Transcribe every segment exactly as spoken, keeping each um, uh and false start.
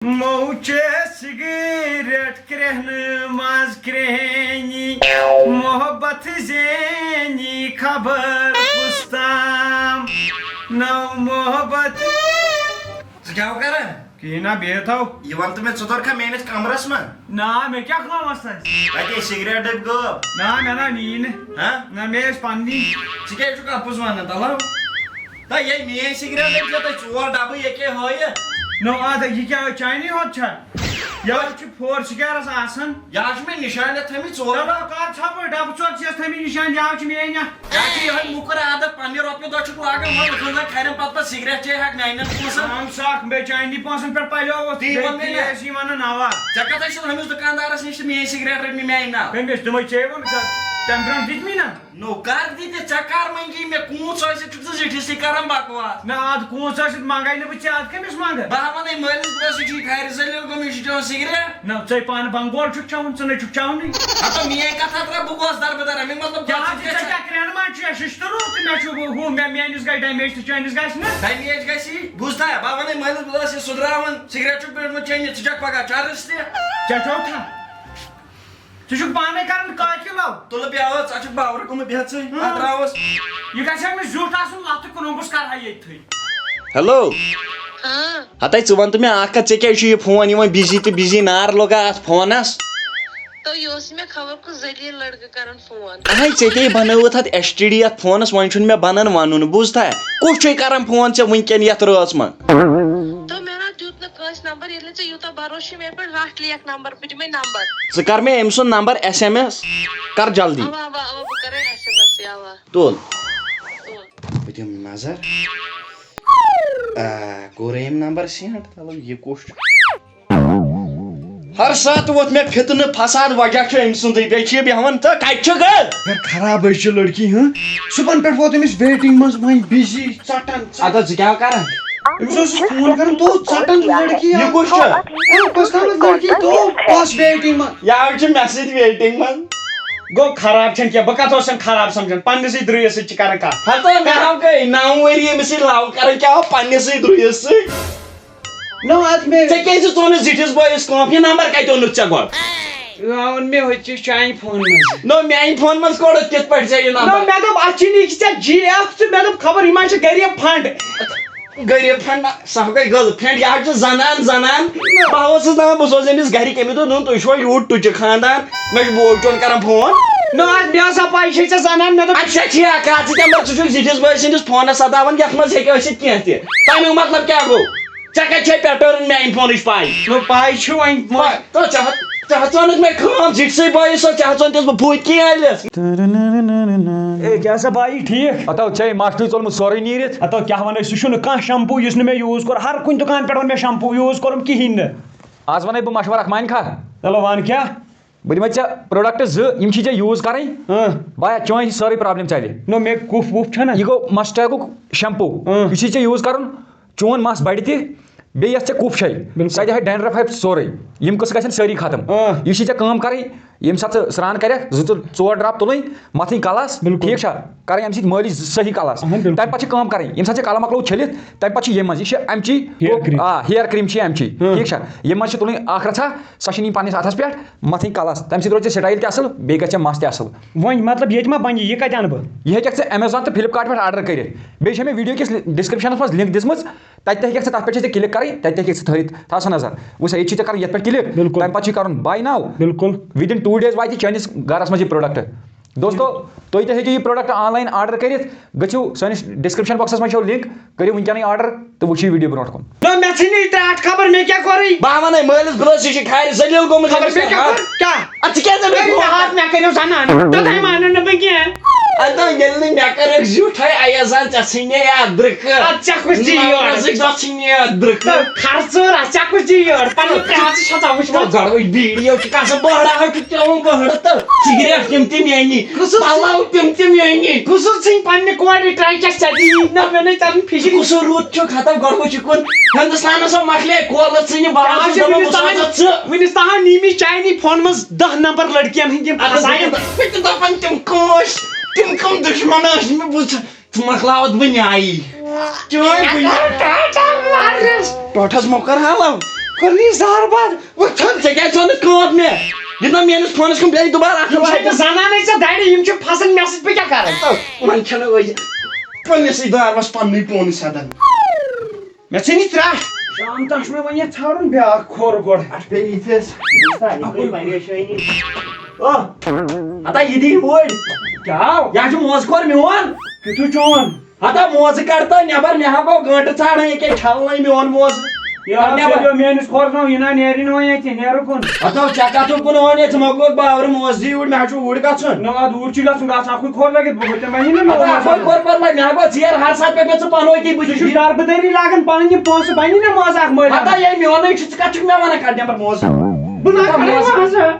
مو چے سگریٹ کرٛہنہٕ منٛز کرٛہنی، محبت زینی خبر کُس تام، نو محبت۔ ژٕ کیٛاہ ہو کران؟ کِہیٖنۍ نہ، بِہِتھ ہو۔ یہِ وَن تہٕ مےٚ، ژٕ توٚرکھا میٲنِس کمرس منٛز؟ نہ، مےٚ کیٛاہ کٲم ٲس تَتہِ؟ اَتے سگریٹ ڈٔبۍ غٲب۔ نہ، مےٚ نہ نی نہٕ۔ ہہ؟ نہ، مےٚ ٲسۍ پننی۔ ژٕ کیٛازِ چھُکھ اَپُز وَنان، تَلہٕ ہو؟ تہٕ یے میٲنۍ سگریٹ ڈٔبۍ چھےٚ تۄہہِ ژور ڈبہٕ ییٚکے ہٲیِتھ۔ نو، اَدٕ یہِ کیٛاہ چانی ہوت چھا؟ یہِ حظ چھُ فور سکیرس آسان۔ یہِ حظ چھُ مےٚ نِشانہِ تھٲمٕتۍ ژور۔ چلو، کر ژھۄپہٕ، ڈبہٕ ژور چھِ اَسہِ تھٲمٕتۍ نِشانہِ، یہِ حظ چھُ میٲنۍ اکھ۔ یہِ حظ چھُ یِہوٚے موٚکُر عادت، پننہِ رۄپیہِ دۄہ چھُکھ لاگان، وۄنۍ لُکن زن کھرٮ۪ن پتہٕ پتہٕ سگریٹ چے ہکھ میانٮ۪ن پونٛسن۔ اہم سکھ، بیٚیہِ چانی پونٛسن پٮ۪ٹھ پلیووُتھ، تی بیٚیہِ ووٚن مےٚ نا۔ تی ٲسۍ یِوان ناوا۔ ژےٚ کتھ ٲسِتھ ہُمِس دُکاندارس نِش تہٕ میٲنۍ سگریٹ رٔٹۍ مےٚ میانہِ ناو؟ کٔمِس؟ تِمے چے ووٚن، ژےٚ تمہِ برونٛٹھ دِتۍ مےٚ نا۔ نو کر دِتہِ، ژےٚ کر منگی مےٚ؟ کوٗت سُہ ٲسِتھ چھُکھ ژٕ زِٹھِس سۭتۍ کران بکواس۔ نہ، ادٕ کوٗت سُہ ٲسِتھ منگے نہٕ بہٕ ژےٚ، ادٕ کٔمِس منگہٕ؟ بہٕ ہا ونے مٲلِس، بہٕ چھُس یہِ کھارِ ذلیل گوٚمُت، یہِ چھُ چٮ۪وان سگریٹ۔ نہ، ژے پانہٕ بنگول چھُکھ چٮ۪وان، ژٕ نَے چھُکھ چٮ۪وانٕے۔ ہتو میٲنۍ کتھ ہا ترٛاو، بہٕ گوس دربٕدر، امیُک مطلب کیٛاہ کیٛاہ حظ چھُ، ژےٚ چھُ کیٛاہ کرٛٮ۪ن ما چھُ، شِشتٕروٗ تہٕ مےٚ چھُ ہُہ، مےٚ میٲنِس گژھِ ڈیمیج تہٕ چٲنِس گژھِ نہٕ۔ ڈیمیج گژھِ یی، بوٗزتھا؟ بہٕ ہا ونے مٲلِس، بہٕ دوٚپس، یہِ سُدراوُن، سگریٹ چھُکھ پیوٚٹمُت چیٚنہِ، ژٕ چکھ پگاہ چرس تہِ۔ ژےٚ چھو تھا؟ ژٕ چھُکھ پانے کران کاکہِ لو۔ تُلہٕ بیٚہہ، ژٕ چھُکھ باورٕ گوٚمُت، بیٚہہ ژٕے۔ ہاں۔ اتھ ترٛاوس۔ یہِ گژھِ ہا مےٚ زیُٹھ آسُن، لتہٕ کُنُمبُس کرہا ییٚتھٕے۔ ہیلو۔ ہاں۔ ہتے ژٕ وَن تہٕ مےٚ اکھ کتھ، ژےٚ کیٛازِ چھُ یہِ فون یِوان بِزی تہٕ بِزی، نار لوگا اتھ فونس؟ تہٕ یہِ اوس مےٚ خبر کُس ذلیل لڑکہٕ کران فون۔ اہے، ژےٚ تے بنٲوٕتھ اتھ ایس ٹی ڈی اتھ فونس، وۄنۍ چھُنہٕ مےٚ بنان ونُن، بوٗزتھا؟ کُس چھُے کران فون ژےٚ وٕنکیٚن یتھ رٲژ منٛز؟ تہٕ مےٚ نہ دیُت نہٕ کٲنٛسہِ نمبر، ییٚلہِ نہٕ ژےٚ یوٗتاہ بھروسہٕ چھُے مےٚ پٮ۪ٹھ، رٹھ لیکھ نمبر، بہٕ دِمے نمبر۔ ژٕ کر مےٚ أمۍ سُنٛد نمبر ایس ایم ایس، کر جلدی۔ اوا، اوا، اوا، بہٕ کرے ایس ایم ایس، اوا۔ تُل۔ تُل۔ بہٕ دِمہٕ نظر۔ آ، کوٚر أمۍ نمبر سینڈ، مطلب یہِ کُس چھُ؟ ہر ساتہٕ ووت مےٚ فتنہٕ فساد، وجہ چھُ أمۍ سُنٛدٕے، بیٚیہِ چھِ یہِ بیٚہوان تہٕ کتہِ چھُ گٔر؟ یار، خراب حظ چھِ لڑکی، ہاں؟ صبحن پٮ۪ٹھ ووت أمِس ویٹنگ منٛز، وۄنۍ بِزی، ژٹان، ژٹان۔ ادا ژٕ کیٛاہ کران؟ أمِس اوس فون کران، تو ژٹان لڑکی، یہِ کُس چھُ؟ اے، کۄس تام لڑکی، تو بس ویٹنگ منٛز۔ یہِ حظ چھُ مےٚ سۭتۍ ویٹنگ منٛز۔ گوٚو خراب چھَنہٕ کینٛہہ، بہٕ کتھ اوسَن خراب سمجھان، پننِسٕے درٛویِس سۭتۍ چھِ کران کتھ۔ ہتو مےٚ ہاو گٔے نو ؤری أمِس سۭتۍ love کران، کیٛاہ ہو پننِسٕے درٛویِس سۭتۍ؟ نو، اتھ مےٚ ژےٚ کیٛازِ ژوٚنُتھ زِٹھِس بٲیِس کٲم؟ یہِ نمبر کتہِ اوٚنُتھ ژےٚ گۄڈٕ؟ یہِ آو نہٕ مےٚ ہوٚتہِ چانہِ فونہٕ منٛز۔ نو، میانہِ فونہٕ منٛز کوٚڑُتھ کِتھ پٲٹھۍ ژےٚ یہِ نو، نمبر؟ مےٚ دوٚپ، اتھ چھِ نہٕ، یہِ چھِ ژےٚ جی ایف تہٕ مےٚ دوٚپ، خبر یہِ ما چھِ غریب فنڈ۔ غریب فنڈ، سۄ گٔے گٔرل فرینڈ، یہِ حظ چھِ زنان، زنان۔ بہٕ اوسُس دپان، بہٕ سوزٕ أمِس گرِکۍ، أمِس دوٚپ، نہ، تُہۍ چھِوا یوٗت ٹُچہِ خاندان؟ مےٚ چھُ بوے چون کران فون۔ نہ حظ، مےٚ ٲس سۄ پَے، یہِ چھے ژےٚ زنان، مےٚ دوٚپ، اچھا، ٹھیٖک، کَتھ ژٕ کیٛاہ مطلب، ژٕ چھُکھ زِٹھِس بٲے سٕنٛدِس فونس سداوان، یتھ منٛز ہیٚکہِ ٲسِتھ کینٛہہ تہِ۔ تمیُک مطلب کیٛاہ گوٚو؟ ژےٚ کتہِ چھے پیٹرن میانہِ فونٕچ پاے؟ نو پاے چھِ وۄنۍ، وۄنۍ۔ تو ژےٚ ہا-، ژےٚ ہا ژٲنٕکھ مےٚ کٲم، زِٹھسٕے بٲیِس سۄ، ژےٚ ہا ژٲنتِس بہٕ بھوٗتۍ کِنۍ اَلِس۔ اے، کیٛاہ سا بایی، ٹھیٖک؟ ہتو ژےٚ ماسٹرٕے ژوٚلمُت سورُے نیٖرِتھ۔ ہتو کیٛاہ وَنَے، سُہ چھُنہٕ کانٛہہ شمپوٗ یُس نہٕ مےٚ یوٗز کوٚر، ہر کُنہِ دُکان پٮ۪ٹھ ووٚن مےٚ شمپوٗ یوٗز کوٚرُم کِہیٖنۍ نہٕ۔ آز وَنَے بہٕ مشورٕ اکھ، مانہِ کھا؟ چلو وَن کیٛاہ؟ بہٕ دِمَے ژےٚ product زٕ، یِم چھی ژےٚ یوٗز کَرٕنۍ۔ اۭں۔ بایا، چٲنۍ چھِ سٲرٕے problem ژَلہِ۔ نو، مےٚ کُف وُف چھَنہ؟ یہِ گوٚو مَسٹیکُک شمپوٗ۔ اۭں۔ یہِ چھی ژےٚ یوٗز کَرُن، چون مَس بَڑِ تہِ، بیٚیہِ یۄس ژےٚ کُف چھے، بِلکُل۔ سۄ تہِ ہَے ڈینڈرف ہَے سورُے۔ یِم قٕصہٕ گژھن سٲری ختم۔ اۭں۔ یہِ چھی ژےٚ کٲم کَرٕنۍ، ییٚمہِ ساتہٕ ژٕ سرٛان کَرَکھ، زٕ ژٕ ژور ڈراپ تُلٕنۍ، مَتھٕنۍ کَلَس، بِلکُل۔ ٹھیٖک چھا؟ کَرٕنۍ اَمہِ سۭتۍ مٲلِش صحیح کَلَس۔ اہن، بِلکُل۔ تَمہِ پَتہٕ چھِ کٲم کَرٕنۍ، ییٚمہِ ساتہٕ ژےٚ کَلہٕ مۄکلوو چھٔلِتھ، تَمہِ پَتہٕ چھِ ییٚمہِ منٛز، یہِ چھِ اَمچی، hair cream۔ آ، hair cream چھِ اَمچی، ہاں۔ ٹھیٖک چھا؟ ییٚمہِ منٛز چھِ تُلٕنۍ اَکھ رَژھا، سۄ چھِ نِنۍ پننِس اَتھَس پٮ۪ٹھ، مَتھٕنۍ کَلَس، تَمہِ سۭتۍ روزِ ژےٚ style تہِ اَصٕل، بیٚیہِ گژھِ ژےٚ مَس تہِ اَصٕل۔ وۄنۍ مطلب ییٚتہِ ما بَنہِ یہِ، یہِ کَتہِ اَنہٕ بہٕ؟ یہِ ہیٚکَکھ ژٕ Amazon تہٕ Flipkart پٮ۪ٹھ order کٔرِتھ۔ بیٚیہِ چھےٚ مےٚ video کِس description منٛز link دِژمٕژ، تَتہِ تہِ ہیٚکَکھ ژٕ، تَتھ پٮ۪ٹھ چھِ ژےٚ click کَرٕنۍ، تَتہِ تہِ ہیٚکَکھ ژٕ تھٲوِتھ، تھاو سا نظر۔ وٕچھ سا، ییٚتہِ چھِ ژےٚ کَرُن یَتھ پٮ۪ٹھ click، بِلکُل۔ تَمہِ پَتہٕ چھِ کَرُن buy now۔ بِلکُل۔ Within two days واتہِ ژےٚ چٲنِس گَرَس منٛز یہِ product۔ دوستو، تُہۍ تہِ ہیٚکِو یہِ product online order کٔرِتھ۔ گٔژھِو سٲنِس description boxَس منٛز چھو link، کٔرِو وٕنکیٚنٕے order تہٕ وٕچھِو video برونٛٹھ کُن۔ نہ، مےٚ ژھٕنی ٹاٹھ خبر مےٚ کیٛاہ کوٚرُے۔ بہٕ ہا وَنَے مٲلِس بُلٲسۍ، یہِ چھِ کھارِ ذٔلیٖل گوٚمُت خبر أمِس مےٚ کیٛاہ پٮ۪ٹھ۔ کوٚر، کیٛاہ؟ اَدٕ ژٕ کیٛازِ ہے، مےٚ مےٚ کوٚر؟ ہاتھ مےٚ کٔرِو زَنان، توٚتام مانَن نہٕ بہٕ کینٛہہ۔ اَدٕ ییٚلہِ نہٕ مےٚ کٔرٕکھ زیُٹھے، ایازان ژےٚ ژھٕنے اَتھ درٕکہٕ۔ اَدٕ ژےٚ کُس دِیہِ یورٕ؟ نمبرَس سۭتۍ دَچھِ نیر درٕکہٕ۔ تہٕ خرچہٕ رَژھ ژےٚ کُس دِیہِ یورٕ؟ پَنٕنۍ پرٛاژٕ چھَژا وٕچھمٕژ؟ تہٕ گۄڈٕ وٕچھ بیٖڑی یوت چھِ کَسان بٔہڑا ہَے چھُ چٮ۪وان گٔہڑٕ تہٕ سِگریٹ تِم تہِ میٛٲنی۔ کُس حظ؟ پَلَو تِم تہِ میٛٲنی۔ کُس حظ ژھٕنہِ پننہِ کورِ ٹرٛاے کیٛاہ ژےٚ دِیی؟ نہ، مےٚ نَے تَرَن فِکرِ۔ کُس رُت چھُکھ ہَتہ گۄڈٕ وٕچھ یہِ کُن۔ ہِندُستانَس منٛز مۄکلے کولہٕ ژھٕنہِ بہٕ کیٛاہ حظ حظ چھُ چھُس دَپان وٕنیُک بہٕ تام، سوزَتھ ژٕ۔ وٕنیُک تام نی مےٚ چاینی فون منٛز دَہ نمبر لڑکِیَن ہٕنٛدۍ یِم اَدٕ پھسایَن۔ بہٕ تہِ دَپان تِم کٲنٛسہِ، تِم کٕم دُشمَن ٲسۍ مےٚ بوٗزتھا؟ ژٕ مۄکلاوَتھ بہٕ نیایی۔ چٲنۍ بہٕ ٹوٹھس مۄکر حالو۔ کٔرنی زہر باد وۄتھُن۔ ژےٚ کیٛازِ ژھٕنُتھ کٲم مےٚ؟ یہِ نہ میٲنِس فونس کُن بیٚیہِ دُبارٕ اَتھٕ یِم چھِ لاگہِ۔ نہٕ زنانٕے ژےٚ دَرِ، یِم چھِ پھسان مےٚ سۭتۍ، بہٕ کیٛاہ کَرٕ؟ وۄنۍ چھَنہٕ أزۍ پننِسٕے دارمَس پننُے پونٕے سَدان۔ مےٚ ژھٕنی ترٛٹھ۔ شام تام چھُ مےٚ وۄنۍ یَتھ ژھانٛڈُن بیٛاکھ کھۄر گۄڈٕ۔ اَتھ پیٚیہِ یِتھِس۔ دوستا، یہِ گٔے پریشٲنی۔ او۔ ہتا یہِ دی ہُرۍ۔ کیٛاہ آو؟ یہِ ہا چھُ موزٕ کھۄر میون۔ کیُتھُے چون؟ ہتا موزٕ کڑ تہٕ نٮ۪بر، مےٚ ہا گوٚو گٲنٹہٕ ژھانڈان، ییٚکیٛاہ چھلنَے میون موزٕ۔ یہِ ہا نٮ۪بر۔ ژےٚ میٲنِس کھۄرس ناو، یہِ نا نیرِ نہٕ وۄنۍ ییٚتہِ، نیرٕ کُن۔ ہتا ژےٚ کتھ کُن وَنان ییٚتہِ، ژٕ مۄکلووُکھ باورٕ موزٕ دی اوٗرۍ، مےٚ ہا چھُ اوٗرۍ گژھُن۔ نہ، اَدٕ اوٗرۍ چھُ گژھُن، گژھ اکُے کھۄر لٲگِتھ، بہٕ، بہٕ تہِ وَنہِ نہٕ مےٚ ہتا اوس اکُے گژھُن۔ کھۄر پتہٕ لگہِ، مےٚ ہا گوٚو ژیر ہر ساتہٕ پٮ۪ٹھ مےٚ ژٕ پنوے تی، بہٕ ژٕ چھُس چھُس ڈربہٕ دٲری لاگان پنٕنۍ، یہِ پونٛسہٕ بنی نہ موزٕ اکھ مٔلۍ۔ ہتا ییٚلہِ میونٕے چھُ، ژٕ کتھ چھُکھ مےٚ ونان کڑ نٮ۪بر موزٕ؟ بہٕ نا کڑٕ موزٕ۔ موزٕ۔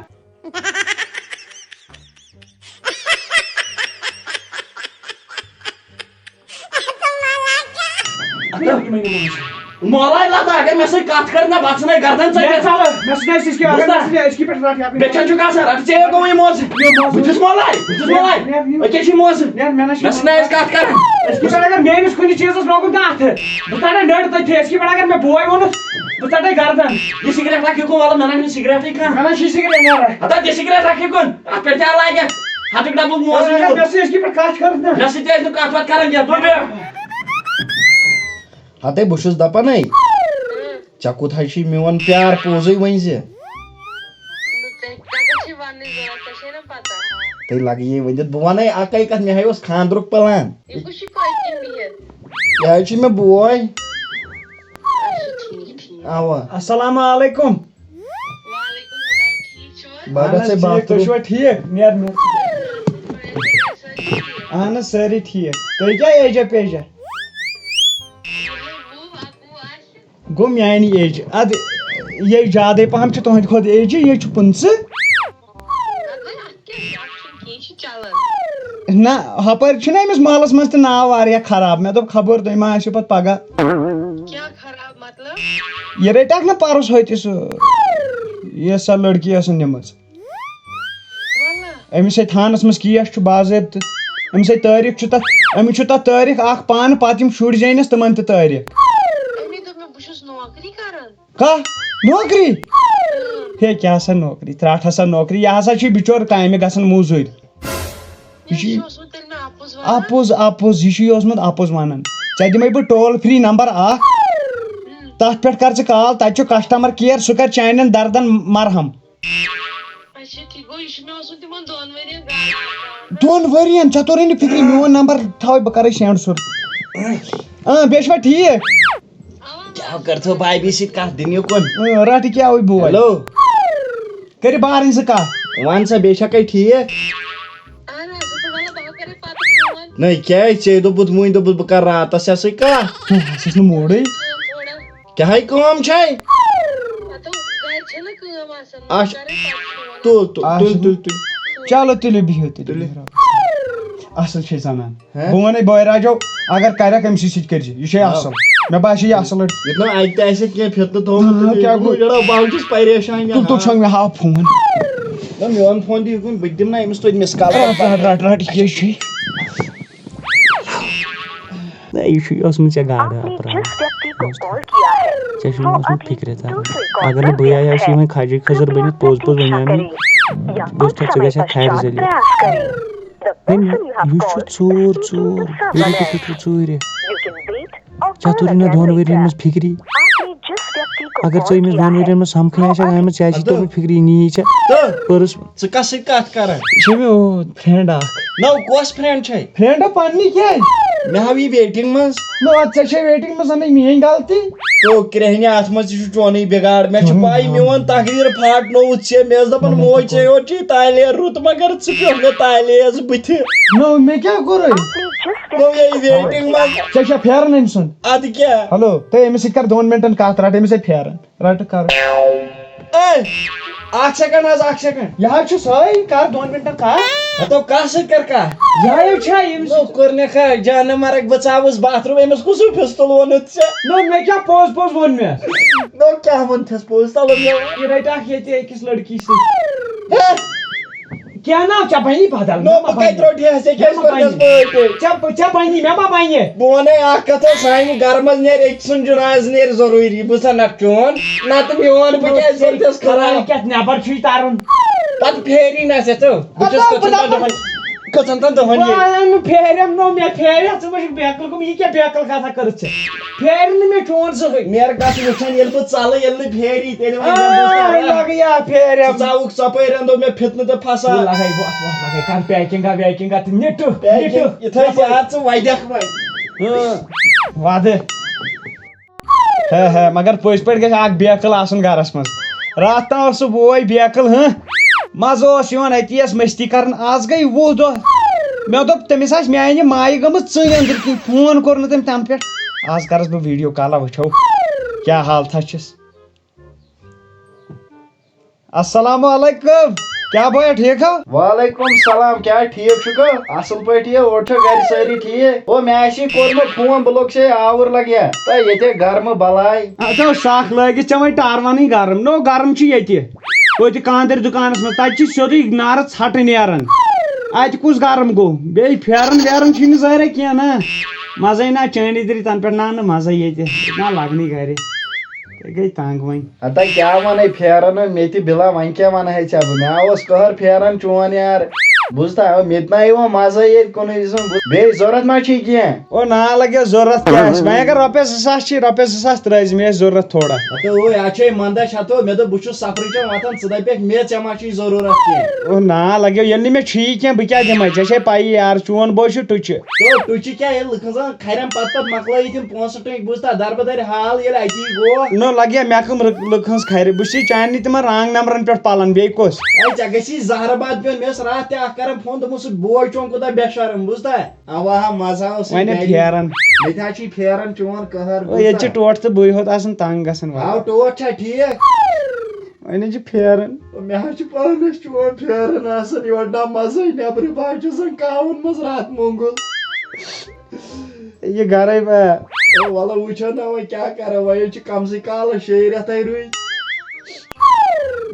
مولای لتا، اگر مےٚ سۭتۍ کتھ کٔر نہ، بہٕ ژھٕنے گردن ژٔٹِتھ۔ مےٚ ژلہٕ، مےٚ سۭتۍ آسہِ أزکہِ، بوٗزتھا؟ مےٚ سۭتۍ آسہِ أزکہِ پٮ۪ٹھ رٹ یپٲرۍ۔ بیٚیہِ چھَن چھُکھ آسان، رٹ ژےٚ یوت گوٚوُے موزٕ۔ یہِ موزٕ۔ بہٕ چھُس مولای، بہٕ چھُس مولای۔ نیر، نیر، مےٚ نہ چھِ مےٚ سۭتۍ نہ آسہِ کتھ کران۔ أزکہِ پٮ۪ٹھ اگر میٲنِس کُنہِ چیٖزس لوگُن تہٕ اتھٕ، بہٕ ژٹے نٔر تٔتھی۔ أزکہِ پٮ۪ٹھ اگر مےٚ بوے ووٚنُتھ، بہٕ ژٹے گردن۔ یہِ سگریٹ رکھ یہِ کُن، وَلہٕ مےٚ نہ چھُنہٕ سگریٹٕے کانٛہہ۔ مےٚ نہ چھُ یہِ سگریٹ نیران۔ ہتا دِ سگریٹ رکھ یہِ کُن۔ اتھ پٮ۪ٹھ تہِ ہا لاگہِ ہتُک ڈبُک موزٕ اگر یوٗت۔ مےٚ سۭتۍ أزکہِ پٮ۪ٹھ کَتھ کٔرٕتھ نہ۔ مےٚ سۭتۍ تہِ ٲسۍ نہٕ کَتھ وَتھ کَران کینٛہہ، تُل بیٚہہ۔ ہتے بہٕ چھُس دَپان ہے، ژےٚ کوٗتاہ چھُے میون پیار پوٚزُے وۄنۍ زِ؟ نہٕ ژےٚ کَتٮ۪تھ چھِ وَننٕچ ضوٚرَتھ، ژےٚ چھے نہ پَتہ۔ تٔمۍ لَگہِ یہِ ؤنِتھ، بہٕ وَنَے اَکَے کَتھ، مےٚ ہَے اوس خانٛدرُک پٕلان۔ یہِ کُس چھُے پٔتۍ کِنۍ بِہِتھ؟ یہِ حظ چھُ مےٚ بوے۔ اچھا، ٹھیٖک، ٹھیٖک۔ اَوا۔ السلام علیکم۔ وعلیکم السلام، ٹھیٖک چھِو حظ؟ بہٕ اَہَن حظ، گژھٕ ٹھیٖک، تُہۍ bathroom۔ چھِوا ٹھیٖک؟ نیر، نیر۔ اَہَن حظ، سٲری ٹھیٖک۔ تُہۍ کیٛاہ ایجا پیجا؟ یِہوٚے وُہ، اَکوُہ آسہِ۔ گوٚو میٛانہِ ایجہِ۔ اَدٕ یے زیادَے پَہَم چھِ تُہٕنٛدِ کھۄتہٕ ایجہِ، یے چھُ پٕنٛژٕہ۔ اَدٕ وۄنۍ اَتھ کیٛاہ چھُ؟ اَتھ چھُنہٕ کینٛہہ، یہِ چھُ چَلان۔ نہ، ہُپٲرۍ چھُنہ أمِس محلَس منٛز تہِ ناو واریاہ خراب۔ مےٚ دوٚپ خبر تُہۍ ما آسِو پَتہٕ پَگاہ۔ کیٛاہ خراب مطلب؟ یہِ رٔٹۍ اَکھ نہ پَرُس ہوٚتہِ سُہ، یۄس سۄ لٔڑکی ٲسٕن نِمٕژ۔ وَلہ۔ أمِس ہے تھانَس منٛز case چھُ باضٲبطہٕ۔ أمِس ہے تٲریٖخ چھُ تَتھ، أمِس چھُ تَتھ تٲریٖخ اَکھ پانہٕ، پَتہٕ یِم شُرۍ زینَس تِمَن تہِ تٲریٖخ۔ أمی دوٚپ مےٚ بہٕ چھُس نوکری کَران۔ کانٛہہ نوکری؟ ہے، کیٛاہ سا نوکری؟ ترٛٹھ ہسا نوکری۔ یہِ ہسا چھُ بِچور کامہِ گژھان موٚزوٗرۍ۔ یہِ چھُ یہِ چھُ اوسمُت تیٚلہِ مےٚ اَپُز وَنان۔ اَپُز، اَپُز، یہِ چھُ یہِ اوسمُت اَپُز وَنان۔ ژےٚ دِمَے بہٕ toll free number اَکھ۔ تَتھ پٮ۪ٹھ کر ژٕ call، تَتہِ چھُ customer care، سُہ کر چانٮ۪ن دردن مرہم۔ اچھا، ٹھیٖک گوٚو، یہِ چھُ مےٚ اوسمُت تِمن دۄن ؤرین گاڑِ ہُنٛد۔ دۄن ؤرین؟ ژےٚ توٚرُے نہٕ فِکرِ، میون number تھاوَے بہٕ کَرَے send سُہ۔ اۭں، بیٚیہِ چھُوا ٹھیٖک؟ اَوا۔ کیٛاہ کٔرتھو بھابھی سۭتۍ کَتھ دِنہِ کُن؟ اۭں، رَٹہٕ کیٛاہ وٕے بوے۔ Hello۔ کٔرِو بارٕنۍ زٕ کَتھ۔ وَن سا، بیٚیہِ چھا کَے ٹھیٖک؟ اَہَن حظ، اَصٕل پٲٹھۍ، وَلہٕ بہٕ کَرَے پَتہٕ فون۔ نہ، کیٛازِ؟ ژےٚ دوٚپُتھ وٕنۍ، دوٚپُتھ بہٕ کَرٕ راتَس ژےٚ سۭتۍ کَتھ۔ ہے، اَسہِ اوس نہٕ موڈٕے۔ کٲم تھوڑا۔ کیٛاہ ہے کٲم چھے؟ پَتہٕ گَرِ چھَنہٕ کٲم آسان، اَچھا۔ کَرَے پَتہٕ فون۔ تُل، تُل، اَچھا، تُل، تُل۔ تُل، تُل۔ چلو تُلِو بِہِو تیٚلہِ۔ تُلِو۔ بِہِو رۄبَس۔ اَصٕل چھے زَنان۔ ہہ؟ بہٕ وَنے بٲے راجو، اگر کَرٮ۪کھ أمۍ سٕے سۭتۍ کٔرۍ زِ، یہِ چھے آ۔ اَصٕل۔ مےٚ باسے یہِ اَصٕل لٔڑکہٕ۔ ییٚتہِ نہٕ اَتہِ تہِ آسہِ کینٛہہ فِتنہٕ تھوٚومُت، آ، کیٛاہ گوٚو؟ یہِ گوٚو، بہٕ چھُس پریشان۔ تُل، تُل، چھَنہٕ مےٚ ہاو فون۔ نہ، میون فون دِ یہِ کُن، بہٕ تہِ دِمہٕ نہ أمِس توتہِ miss call۔ رَٹ، رَٹ، رَٹ، رَٹ، یہِ چھُے۔ نہ، یہِ چھُے اوسمُت ژےٚ گاڈٕ آپ نے اپران۔ جس ویکتی کو کال کیا ہے، ژےٚ چھُے نہٕ وہ اوسمُت ابھی فِکرِ تران۔ دوسرے کال اگر نہٕ پر بہٕ آیہِ ہا، ویست یہِ ہے۔ وۄنۍ کھجے خٔزٕر بٔنِتھ، پوٚز پوٚز وَنیٛاو مےٚ۔ کرپیا یا دوٚپُس، کُچھ ژےٚ، ژٕ سمے گژھِ ہا پشچات کھرِ ذٔریعہٕ۔ پریاس کریں۔ The Hai, person you have یہِ چھُ called ژوٗر، is speaking ژوٗر۔ to بیٚیہِ someone۔ کیٛاہ کوٚرُتھ ژےٚ ژوٗرِ؟ You can wait or ژےٚ توٚرُے نہٕ دۄن ؤرین منٛز فِکری۔ آپ نے جس ویکتی کو اگر ژےٚ أمِس دۄن ؤرین منٛز سمکھٕے آسہِ ہا آمٕژ، ژےٚ آسہِ ہا توٚرمُت فِکری، نی یہِ ژےٚ تہٕ پٔرٕس۔ ژٕ کَس سۭتۍ کَتھ کران؟ یہِ چھےٚ مےٚ، او، friend اکھ۔ نو، کۄس friend چھے؟ Friend پننی کیٛازِ؟ مےٚ ہاو یہِ waiting منٛز۔ نو، اَدٕ ژےٚ چھے waiting منٛز، اَمے میٛٲنۍ غلطی۔ تو کرٛیٚہنہِ، اَتھ منٛز تہِ چھُ چونُے بِگاڑ۔ مےٚ چھُ چونُے پَے، بِگاڑ۔ میون تقدیٖر پھاٹنووُتھ ژےٚ۔ مےٚ ٲس دَپان، اَہَن حظ، موج، ژےٚ یوت چھُے تالے رُت، مگر ژٕ پیوٚکھ مےٚ تالے یَس بٕتھِ۔ نو، مےٚ کیٛاہ کوٚرُے؟ نو، یے waiting منٛز۔ ژےٚ چھا پھیران أمۍ سُنٛد؟ اَدٕ کیٛاہ؟ Hello، تُہۍ أمِس سۭتۍ کر دۄن مِنٹَن کَتھ، رَٹ أمِس سۭتۍ پھیران۔ رَٹہٕ کَر۔ اے، اکھ second حظ، اکھ second۔ یہِ حظ چھُ سۄے، کر دۄن مِنٹَن کَتھ۔ ہتو کَس سۭتۍ کر کَتھ؟ یہِ حظ چھا ییٚمِس نو، کوٚر مےٚ کھا جانہٕ مرگ، بہٕ ژاوُس bathroom، أمِس کُس ہیوٗ pistol ووٚنُتھ ژےٚ؟ نو، مےٚ کیٛاہ پوٚز پوٚز ووٚن مےٚ؟ نو، کیٛاہ ووٚنتھَس پوٚز؟ تَلہٕ مےٚ۔ یہِ رَٹہِ اکھ ییٚتہِ أکِس لٔڑکی سۭتۍ۔ ہے، کیٛاہ ناو ژےٚ بنی بدل؟ نو، مےٚ ما بہٕ کتہِ بنی؟ روٚٹ یہِ؟ ژےٚ کیٛازِ مےٚ ما کوٚرنس بنی؟ بٲتۍ؟ ژےٚ، ژےٚ بنی، مےٚ ما بنہِ؟ بہٕ ونے اکھ کتھ، سانہِ گرٕ منٛز نیرِ أکۍ سُنٛد جناز نیرِ ضروٗری۔ بہٕ سا نہ چون، نتہٕ میون، بہٕ کیٛازِ کرٕ تیٚس خراب؟ کیٛاہ نٮ۪بر چھُے ترُن؟ پتہٕ پھیری نہ ژےٚ ژٕ، بہٕ چھُس اَدٕ کٔژن تام بہٕ دۄہن، کٔژن تام دۄہن بہٕ ییٚتہِ۔ آیاو نہٕ پھیرٮ۪م، نو مےٚ پھیرِ، ژٕ ما چھُکھ بیقل گوٚمُت، یہِ کیٛاہ بیقل کتھا کٔرٕتھ ژےٚ؟ پھیرِ نہٕ مےٚ چون زٕہٕے۔ میر گژھ وٕچھان، ییٚلہِ بہٕ ژلہٕ، ییٚلہِ نہٕ پھیری، تیٚلہِ وَنہٕ بہٕ، آے، بہٕ ژلہٕ۔ لگہٕ یا پھیرٮ۪م۔ ژٕ ژاوُکھ ژۄپٲرۍ، اندو مےٚ فتنہٕ تہٕ فساد۔ بہٕ لگے وۄتھ، وۄتھ لگے، کر پیکنگا ویکنگا تہٕ نِٹہٕ، پیکنگ نِٹہٕ۔ یِتھے زیادٕ ژٕ وَدٮ۪کھ وۄنۍ۔ ہاں، وَدٕ۔ ہے ہے، مگر پٔزۍ پٲٹھۍ گژھِ اکھ بیکل آسُن گرس منٛز۔ راتھ تام اوس سُہ بوے بیکل، ہہ؟ مزٕ اوس یِوان أتی ٲس مستی کران۔ آز گٔے وُہ دۄہ۔ مےٚ دوٚپ، تٔمِس آسہِ میانہِ مایہِ گٔمٕژ ژٕنۍ أنٛدٕرۍ کِنۍ۔ فون کوٚر نہٕ تٔمۍ تنہٕ پٮ۪ٹھ۔ آز کرس بہٕ ویڈیو کالا، وٕچھو کیٛاہ حالتھا چھِس۔ السلام علیکم۔ کیٛاہ بویا، ٹھیٖک ہو؟ وعلیکم السلام، کیٛاہ ٹھیٖک چھُکھا؟ اَصٕل پٲٹھۍ یہِ، اورٕ چھا گرِ سٲری ٹھیٖک؟ او، مےٚ آسی کوٚرمُت فون، بہٕ لوٚگ سے آوُر لگیا۔ تہٕ ییٚتہِ گرمہٕ بلاے۔ اَتھ آو شاکھ لٲگِتھ، ژےٚ وۄنۍ ٹاروَنٕے گرم۔ نو، گرم چھُ ییٚتہِ۔ توتہِ کاندٕرۍ دُکانَس منٛز، تَتہِ چھِ سیوٚدُے نارٕ ژھٹہٕ نیران۔ اَتہِ کُس گرم گوٚو؟ بیٚیہِ پھیران ویران چھُے نہٕ ظٲہرا کینٛہہ نا۔ مَزَے نا چٲنی دِرِ تَنہٕ پٮ۪ٹھ نا نہٕ مَزَے ییٚتہِ۔ ییٚتہِ نا لَگنٕے گرِ۔ تُہۍ گٔے تنٛگ وۄنۍ۔ ہتا کیٛاہ وَنَے پھیران، مےٚ تہِ بِلا، وۄنۍ کیٛاہ وَنہٕ ہے ژےٚ بہٕ؟ مےٚ اوس قہر پھیران چون یار۔ بوٗزتھا، مےٚ تہِ نہ یِوان مَزَے ییٚتہِ کُنُے زوٚن۔ بیٚیہِ ضوٚرَتھ ما چھُے کینٛہہ؟ او نا لَگیو ضوٚرَتھ کیٛاہ آسہِ؟ وۄنۍ اگر رۄپیَس زٕ ساس چھی، رۄپیَس زٕ ساس ترٛٲوزِ، مےٚ ٲسۍ ضوٚرَتھ تھوڑا۔ ہتا اوے، اَتھ چھے مَندَچھ ہَتو، مےٚ دوٚپ بہٕ چھُس سفرٕ چٮ۪وان وۄتھان، ژٕ دَپٮ۪کھ مےٚ ژےٚ ما چھُے ضروٗرَتھ کینٛہہ؟ او نا لَگیو، ییٚلہِ نہٕ مےٚ چھُیی کینٛہہ، بہٕ کیٛاہ دِمَے؟ ژےٚ چھے پَیی یار، چون بوے چھُ ٹُچہِ۔ تو ٹُچہِ کیٛاہ، ییٚلہِ لُکَن زَن کھرٮ۪ن پتہٕ پتہٕ مۄکلٲیِتھ یِم پونٛسہٕ ٹٔنٛگۍ، بوٗزتھا، دربہٕ درِ حال ییٚلہِ اَتی گوٚو۔ نو لگیا مےٚ کٕم رٕک-، لُکھ ہٕنٛز کھرِ، بہٕ چھُسے چانہِ تِمن رانگ نمبرن پٮ۪ٹھ پلان، بیٚیہِ کُس؟ اے، ژےٚ گژھی زہرٕ باد پیوٚن۔ مےٚ ٲس راتھ تہِ اکھ کران فون، دوٚپمُت، سُہ بوے چون کوٗتاہ بے شرم، بوٗزتھا؟ اوا ہا، مزٕ ہا اوس وۄنۍ ہے پھیران۔ مےٚ تہِ ہا چھُے پھیران چون قہر، او، ییٚتہِ چھِ بوٗزتھا؟ ٹوٹھ تہٕ بٕے ہوت آسان تنگ گژھان، آو، وۄنۍ۔ ٹوٹھ چھا ٹھیٖک؟ وۄنۍ حظ چھِ پھیران۔ مےٚ حظ چھُ پانس چون پھیران آسان، یورٕ نہ مزے، نٮ۪برٕ باغ چھُ آسان کاوُن منٛز راتھ مۄنگُل۔ یہِ گرے با۔ اے، وَلہٕ وٕچھو نہ وۄنۍ کیٛاہ کَرو، وۄنۍ چھِ کَمسٕے کالَس شیٚیہِ رٮ۪تھَے روٗدۍ۔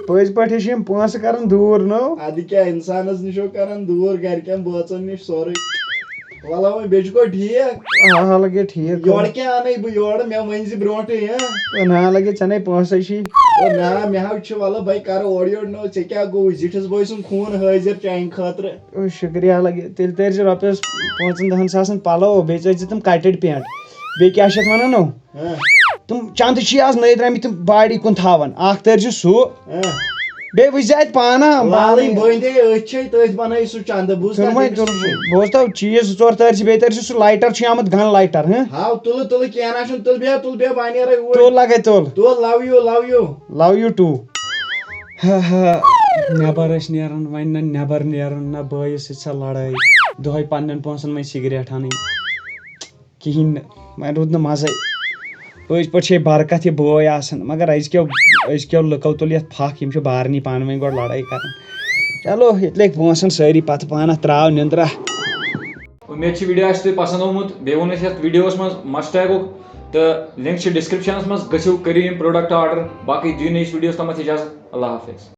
پٔزۍ پٲٹھۍ چھِ یِم پونٛسہٕ کَران دوٗر، نو۔ اَدٕ کیٛاہ، اِنسانَس نِش چھو کَران دوٗر، گَرِکٮ۪ن بٲژَن نِش سورُے۔ وَلہٕ وۄنۍ بیٚیہِ چھُکو ٹھیٖک؟ آ، لَگے ٹھیٖک۔ یورٕ کیٛاہ اَنَے بہٕ یورٕ، مےٚ ؤنۍ زِ برونٛٹھٕے، ہہ؟ او، نہ لَگے، ژےٚ نے پونٛسَے چھی۔ او نہ، مےٚ حظ چھُ، وَلہٕ بَے کَرٕ اورٕ یورٕ، نو، ژےٚ کیٛاہ گوٚوُے؟ زِٹھِس بٲے سُنٛد خوٗن حٲضِر چانہِ خٲطرٕ۔ او، شُکریہ لَگہِ۔ تیٚلہِ تٔرۍ زِ رۄپیَس پانٛژَن دَہَن ساسَن پَلو، بیٚیہِ ژٔٹۍ زِ تِم کَٹِڈ پینٛٹ۔ بیٚیہِ کیٛاہ چھِ اَتھ وَنان نو؟ ہاں۔ تِم چَندٕ چھِ آز نٔے درٛامٕتۍ، تِم باڈی کُن تھاوان۔ اَکھ تٔرۍ زِ سُہ۔ ہاں۔ بیٚیہِ وٕچھ زِ اَتہِ پانہٕ، لالٕنۍ پانہٕ۔ بٔنٛدے أتھۍ چھے، تٔتھۍ بَنٲیِو سُہ چَندٕ، بوٗزتھا؟ تُلمَے، تٔمِس تُل۔ چھُ۔ بوز تو، چیٖز زٕ ژور تٔرۍ زِ، بیٚیہِ تٔرۍ زِ سُہ لایٹَر چھُ آمُت، گَن لایٹَر، ہاں؟ ہاو، تُلہٕ، تُلہٕ، کینٛہہ نہ چھُنہٕ، تُل بیٚہہ، تُل بیٚہہ، بہٕ اَنہٕ یَرَے اوٗرۍ۔ تُل لَگَے تُل۔ تُل، love you، love you۔ Love you too۔ ہا ہا، نٮ۪بر ٲسۍ نیران، وۄنۍ نہ نٮ۪بر نیران، نہ بٲیِس سۭتۍ سۄ لڑٲے۔ دۄہے پننٮ۪ن پونٛسن منٛز سگریٹ انٕنۍ۔ کِہیٖنۍ نہٕ، وۄنۍ روٗد نہٕ مزے۔ پٔزۍ پٲٹھۍ چھے برکت یہِ بٲے آسان، مگر أزکیو، أزکیو لُکو تُل یتھ پھکھ، یِم چھِ بارنی پانہٕ ؤنۍ گۄڈٕ لڑٲے کران۔ چلو، ییٚتہِ لٔگۍ پونٛسن سٲری پتہٕ پانہ، تراو نِندرا۔ امید چھِ ویڈیو آسہِ تۄہہِ پسند آمُت۔ بیٚیہِ ووٚن اَسہِ یَتھ ویڈیوَس منٛز مسٹیکُک، تہٕ لِنک چھِ ڈسکرپشنَس منٛز، گٔژھِو کٔرِو یِم پروڈکٹ آرڈر۔ باقٕے دِیِو نٔیِس ویڈیوَس تامَتھ اجازت۔ اللہ حافظ۔